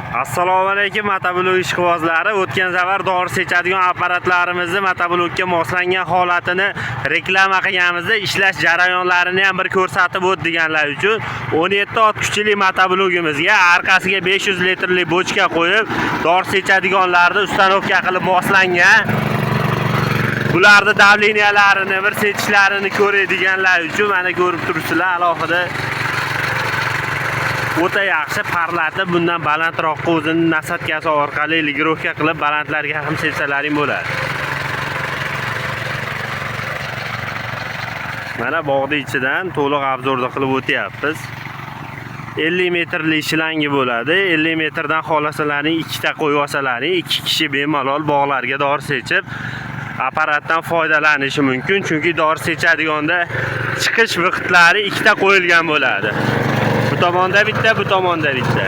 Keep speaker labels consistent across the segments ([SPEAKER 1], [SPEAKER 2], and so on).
[SPEAKER 1] Assalomu alaykum motoblok ishqibozlari. O'tgan safar dori sechadigan apparatlarimizni motoblokka moslangan holatini reklama qilganimizda ishlash jarayonlarini ham bir ko'rsatib o't deganlar uchun 17 ot kuchli motoblokimizga orqasiga 500 litrli bochka qo'yib dori sechadiganlarni установка qilib moslangan. Bularni давления larini, bir sechishlarini ko'radiganlar uchun mana ko'rib turibsizlar, alohida o'ta yaxshi parlatib, bundan balandroqqa o'zini насадка si orqali регулировка qilib balandlarga ham sepsalaring bo'ladi. Mana bog'ni ichidan to'liq обзор ni qilib o'tyapmiz. 50 metrli shlangi bo'ladi. 50 metrdan xohlasalaring ikkita qo'yib olsalaring, ikki kishi bemalol bog'larga dori sechib apparatdan foydalanishi mumkin. Chunki dori sechadiganda chiqish выход lari ikkita qo'yilgan bo'ladi. Bu tomonda bitta, bu tomonda bitta.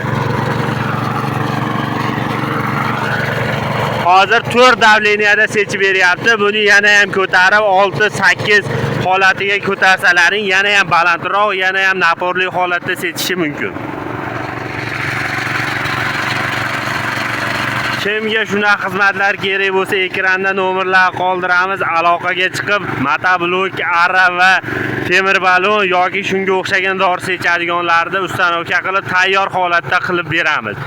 [SPEAKER 1] Hozir 4 давления da sechib beryapti. Buni yana ham ko'tarib 6, 8 holatiga ko'tarsalaring yana ham balandroq, yana ham напор li holatda sechishi mumkin. Kimga shunaqa xizmatlar kerak bo'lsa, ekranda nomerlar qoldiramiz. Aloqaga chiqib, motoblok, arra va temir balon yoki shunga o'xshagan dori sechadiganlarni установка qilib tayyor holatda qilib beramiz.